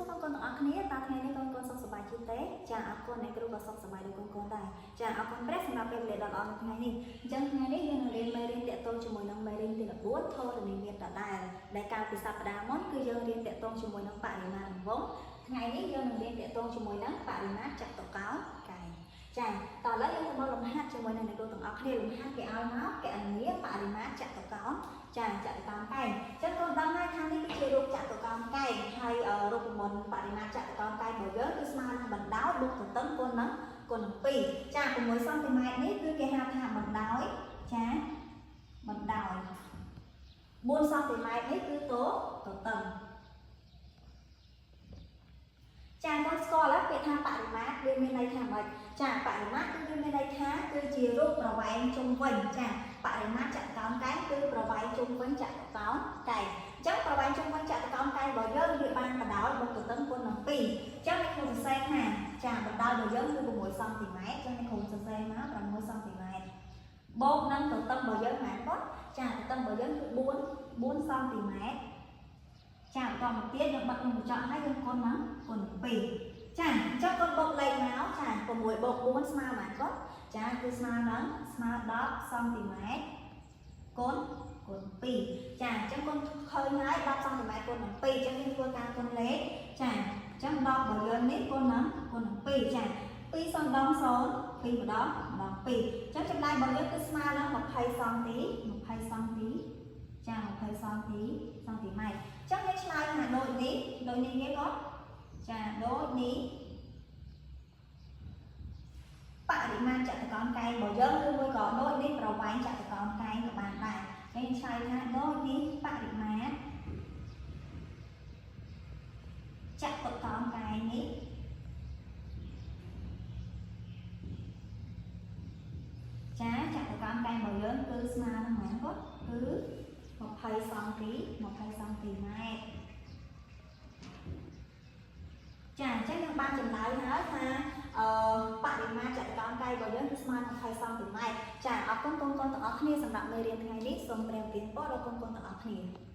កូនកូនទាំងអស់គ្នាតើថ្ងៃនេះកូនកូនសុខសប្បាយជាទេចាអរគុណអ្នកគ្រូក៏សុខសប្បាយដូចកូនកូនដែរចាអរគុណព្រះសម្រាប់ពេលវេលាដ៏ល្អនៅថ្ងៃនេះអញ្ចឹងថ្ងៃនេះយើងនឹងរៀនមេរៀនតាក់ទងជាមួយនឹងមេរៀនទី14ធរណីមាត្រដដែលដែលកាលពីសប្តាហ៍មុនគឺយើងរៀនតាក់ទងជាមួយនឹងបរិមាត្ររង្វង់ថ្ងៃនេះយើងនឹងរៀនតាក់ទងជាមួយនឹងបរិមាត្រចតុកោណកែងចាតោះឥឡូវយើងទៅមកលំហាត់ជាមួយនឹងអ្នកគ្រូទាំងអស់គ្នាលំហាត់គេឲ្យមកកណនាបរិមាត្រចតុកោណចាចតុកោណកែងអញ្ចឹងកូនដឹងហើយថានេះគឺជារូបចតុកោណកែងហើយរូបមន្តបរិមាត្រចតុកោណកែងរបស់យើងគឺស្មើនឹងបណ្ដោយបូកទទឹងគុណនឹង2ចា6សង់ទីម៉ែត្រនេះគឺគេហៅថាបណ្ដោយចាបណ្ដោយ4សង់ទីម៉ែត្រនេះគឺតទទឹងចាកូនស្គាល់ហើយពាក្យថាបរិមាត្រវាមានន័យថាម៉េចចាបរិមាត្រគឺវាមានន័យថាគឺជារូបប្រវែងជុំវិញចាបរិមាត្រចតុកោណកែងគឺប្រវែងជុំវិញចតុកោណកែងអញ្ចឹងប្រវែងជុំវិញចតុកោណកែងរបស់យើងវាបានបណ្ដោយបូកទទឹងគុណនឹង2អញ្ចឹងអ្នកគ្រូសរសេរថាចាបណ្ដោយរបស់យើងគឺ6សង់ទីម៉ែត្រអញ្ចឹងអ្នកគ្រូសរសេរមក6សង់ទីម៉ែត្របូកនឹងទទឹងរបស់យើងប៉ុន្មានគាត់ចាទទឹងរបស់យើងគឺ4 4សង់ទីម៉ែត្រចាបន្តមកទៀតយើងបិទក្នុងកញ្ចក់ហើយយើងគុណនឹងគុណ2ចាអញ្ចឹងគុណបូកលេខមកចា6បូក4ស្មើប៉ុន្មានគាត់ចាគឺស្មើនឹងស្មើ10សង់ទីម៉ែត្រគុណគុណ2ចាអញ្ចឹងគុណឃើញហើយ10សង់ទីម៉ែត្រគុណនឹង2អញ្ចឹងយើងធ្វើការគុណលេខចាអញ្ចឹង10របស់យើងនេះគុណនឹងគុណនឹង2ចា2សង់ដង0 2ម្ដងម្ដង2អញ្ចឹងចម្លើយរបស់យើងគឺស្មើនឹង20សង់ទី20សង់ទីចា20សង់ទីសង់ទីម៉ែត្រអញ្ចឹងយើងឆ្លើយថាដូចនេះដូចនេះគេក៏ចាដូចនេះបរិមាណចតុកោណកែងរបស់យើងឬមួយក៏ដូចនេះប្រវែងចតុកោណកែងក៏បានដែរអញ្ចឹងឆ្លើយថាដូចនេះបរិមាត្រចតុកោណកែងនេះចាចតុកោណកែងរបស់យើងគឺស្មើនឹងប៉ុន្មានគាត់គឺ20សង់ទី20សង់ទីម៉ែត្រចាអញ្ចឹងយើងបានចម្លើយហើយថាអឺបរិមាត្រចតុកោណកែងរបស់យើងគឺស្មើនឹង20សង់ទីម៉ែត្រចាអរគុណកូនៗទាំងអស់គ្នាសម្រាប់មេរៀនថ្ងៃនេះសូមព្រះទានពរដល់កូនៗទាំងអស់គ្នា។